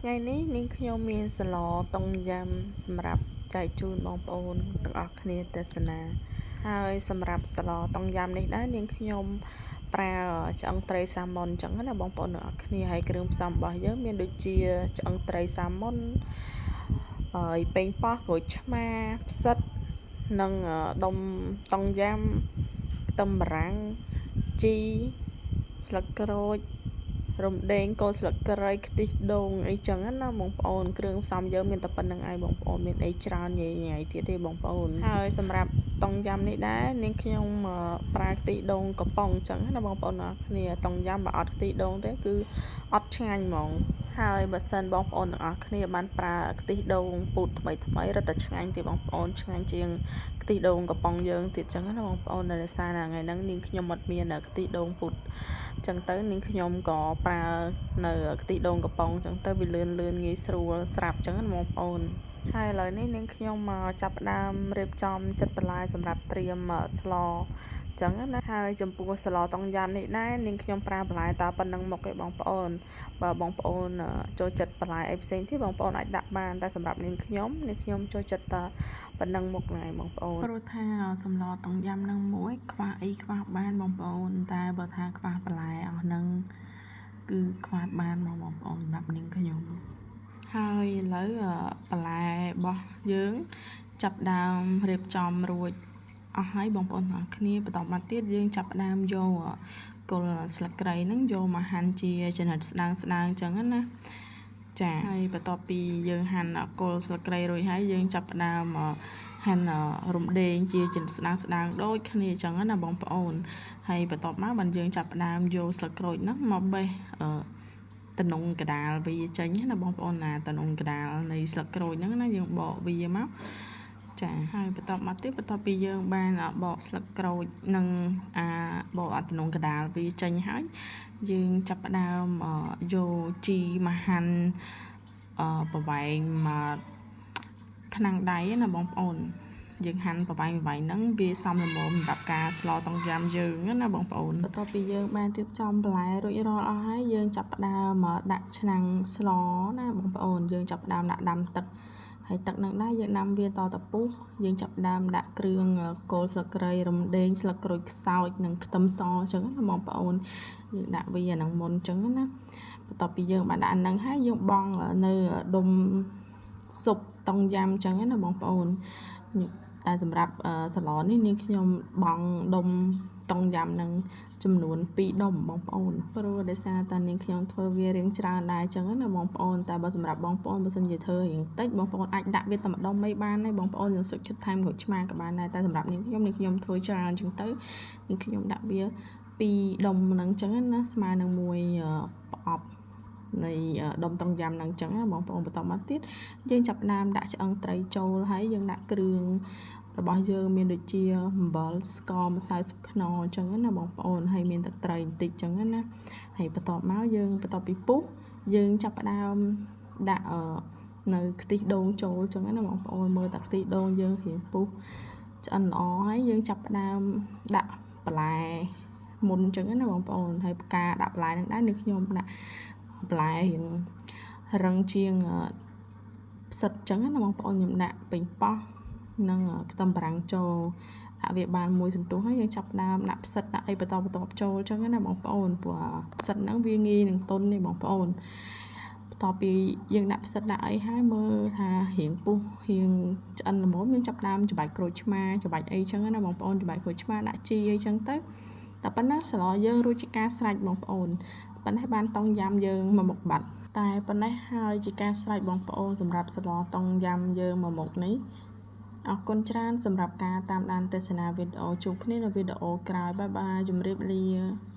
ថ្ងៃនេះនាងខ្ញុំមានសម្លតុងយ៉ាំសម្រាប់ចែកជូនបងប្អូនទាំងអស់គ្នាទស្សនាហើយសម្រាប់សម្លតុងយ៉ាំនេះដែរនាងខ្ញុំប្រើឆ្អឹងត្រីសាម៉ុនអញ្ចឹងណាបងប្អូនទាំងអស់គ្នាហើយគ្រឿងផ្សំរបស់យើងមានដូចជាឆ្អឹងត្រីសាម៉ុនហើយប៉េងប៉ោះក្រូចឆ្មាផ្សិតនិងដុំតុងយ៉ាំខ្ទឹមបារាំងជីស្លឹកក្រូចរំដេងគល់ស្លឹកគ្រៃខ្ទិះដូងអីចឹងណាបងប្អូនគ្រឿងផ្សំយើងមានតែប៉ុណ្្នឹងឯងបងប្អូនមានអីច្រើនញ៉ៃញ៉ៃទៀតទេបងប្អូនហើយសម្រាប់តុងយ៉ាំនេះដែរនាងខ្ញុំប្រើខ្ទិះដូងកំប៉ុងចឹងណាបងប្អូនអរគ្នាតុងយ៉ាំបើអត់ខ្ទិះដូងទេគឺអត់ឆ្ងាញ់ហ្មងហើយបើសិនបងប្អូនទាំងអស់គ្នាបានប្រើខ្ទិះដូងពូតថ្មីថ្មីរឹតតែឆ្ងាញ់ទេបងប្អូនឆ្ងាញ់ជាងខ្ទិះដូងកំប៉ុងយើងទៀតចឹងណាបងប្អូននៅដោយសារថ្ងៃហ្នឹងនាងខ្ញុំអត់មានខ្ទិះដូងពូតចឹងទៅនាងខ្ញុំក៏ប្រើនៅខ្ទិះដូងកំប៉ុងចឹងទៅវាលឿនលឿនងាយស្រួលស្រាប់ចឹងណាបងប្អូនហើយឥឡូវនេះនាងខ្ញុំមកចាប់ផ្ដើមរៀបចំចិត្តបន្លែសម្រាប់ត្រៀមស្លចឹងណាហើយចំពោះស្លតុងយ៉ាំនេះដែរនាងខ្ញុំប្រើបន្លែតប៉ុណ្្នឹងមកឯងបងប្អូនបើបងប្អូនចូលចិត្តបន្លែអីផ្សេងទៀតបងប្អូនអាចដាក់បានតែសម្រាប់នាងខ្ញុំនាងខ្ញុំចូលចិត្តតប៉ុណ្្នឹងមុខហ្នឹងឯងបងប្អូនព្រោះថាសម្លតុងយ៉ាំនឹងមួយខ្វះអីខ្វះបានបងប្អូនតែបើថាខ្វះបន្លែអស់ហ្នឹងគឺខ្វះបានមកបងប្អូនសម្រាប់នាងខ្ញុំហើយឥឡូវបន្លែរបស់យើងចាប់ដើមរៀបចំរួចអស់ហើយបងប្អូនទាំងអស់គ្នាបន្តមកទៀតយើងចាប់ដើមយកគល់ស្លឹកគ្រៃហ្នឹងយកមកហាន់ជាចំណិតស្ដើងស្ដើងអញ្ចឹងណាចាហើយបន្ទាប់ពីយើងហាន់គល់ស្លឹកគ្រៃរួចហើយយើងចាប់ផ្ដើមហាន់រំដេងជាចំណិតស្ដើងស្ដើងដូចគ្នាអញ្ចឹងណាបងប្អូនហើយបន្ទាប់មកបានយើងចាប់ផ្ដើមយកស្លឹកក្រូចហ្នឹងមកបេះតំណងកដាលវាចេញណាបងប្អូនណាតំណងកដាលនៃស្លឹកក្រូចហ្នឹងណាយើងបកវាមកចាហើយបន្ទាប់មកទៀតបន្ទាប់ពីយើងបានបកស្លឹកក្រូចនិងអាបកអាតំណងកដាលវាចេញហើយយើងចាប់ផ្ដើមយកជីមកហាន់ប្រវែងមកថ្នាំងដៃណាបងប្អូនយើងហាន់ប្រវែងប្រវែងហ្នឹងវាសមល្មមសម្រាប់ការស្លតុងយ៉ាំយើងណាបងប្អូនបន្ទាប់ពីយើងបានរៀបចំបន្លែរួចរាល់អស់ហើយយើងចាប់ផ្ដើមដាក់ឆ្នាំងស្លណាបងប្អូនយើងចាប់ផ្ដើមដាក់ដាំទឹកហើយទឹកនឹងដែរយើងដាំវាតតពុះយើងចាប់ផ្ដើមដាក់គ្រឿងគល់ស្លឹកគ្រៃរំដេងស្លឹកក្រូចខ្សោចនិងខ្ទឹមសអញ្ចឹងណាបងប្អូនយើងដាក់វាអាហ្នឹងមុនអញ្ចឹងណាបន្ទាប់ពីយើងបានដាក់អាហ្នឹងហើយយើងបង់នៅដុំស៊ុបតុងយ៉ាំអញ្ចឹងណាបងប្អូនតែសម្រាប់សាឡនេះនាងខ្ញុំបង់ដុំតុងយ៉ាំនឹងចំនួន2ដុំបងប្អូនព្រោះដោយសារតែនាងខ្ញុំធ្វើវារៀងច្រើនដែរអញ្ចឹងណាបងប្អូនតែបើសម្រាប់បងប្អូនបើសិនជាធ្វើរៀងតិចបងប្អូនអាចដាក់វាតែម្ដុំអីបានដែរបងប្អូនយើងសុខចិត្តថែមក្រូចឆ្មាក៏បានដែរតែសម្រាប់នាងខ្ញុំនាងខ្ញុំធ្វើច្រើនអញ្ចឹងទៅនាងខ្ញុំដាក់វា2ដុំហ្នឹងអញ្ចឹងណាស្មើនឹងមួយប្រអប់នៃដុំតុងយ៉ាំហ្នឹងអញ្ចឹងណាបងប្អូនបន្តមកទៀតយើងចាប់ផ្ដើមដាក់ឆ្អឹងត្រីចូលហើយយើងដាក់គ្រឿងរបស់យើងមានដូចជាអំបិលស្ករម្សៅស៊ុបខ្នុរអញ្ចឹងណាបងប្អូនហើយមានទឹកត្រីបន្តិចអញ្ចឹងណាហើយបន្ទាប់មកយើងបន្ទាប់ពីពុះយើងចាប់ផ្ដើមដាក់នៅខ្ទិះដូងចូលអញ្ចឹងណាបងប្អូនមើលតែខ្ទិះដូងយើងរៀងពុះឆ្អិនល្អហើយយើងចាប់ផ្ដើមដាក់បន្លែមុនអញ្ចឹងណាបងប្អូនហើយផ្កាដាក់បន្លែនឹងដែរនេះខ្ញុំដាក់បន្លែរៀងរឹងជាងផ្សិតអញ្ចឹងណាបងប្អូនខ្ញុំដាក់ប៉េងប៉ោះនិងខ្ទឹមបារាំងចូលដាក់វាបានមួយសន្ទុះហើយយើងចាប់ផ្ដើមដាក់ផ្សិតដាក់អីបន្តបន្តចូលអញ្ចឹងណាបងប្អូនព្រោះផ្សិតហ្នឹងវាងាយនឹងទន់នេះបងប្អូនបន្ទាប់ពីយើងដាក់ផ្សិតដាក់អីហើយមើលថារៀងពុះរៀងឆ្អិនល្មមយើងចាប់ផ្ដើមច្របាច់ក្រូចឆ្មាច្របាច់អីចឹងណាបងប្អូនច្របាច់ក្រូចឆ្មាដាក់ជីអីចឹងទៅតែប៉ុណ្ណាស្លយើងរួចជាការស្រេចបងប្អូនប៉ុណ្ណេះបានតុងយ៉ាំយើងមកមុខបាត់តែប៉ុណ្ណេះហើយជាការស្រេចបងប្អូនសម្រាប់ស្លតុងយ៉ាំយើងមកមុខនេះអរគុណច្រើនសម្រាប់ការតាមដានទស្សនាវីដេអូជួបគ្នានៅវីដេអូក្រោយបាយបាយជម្រាបលា។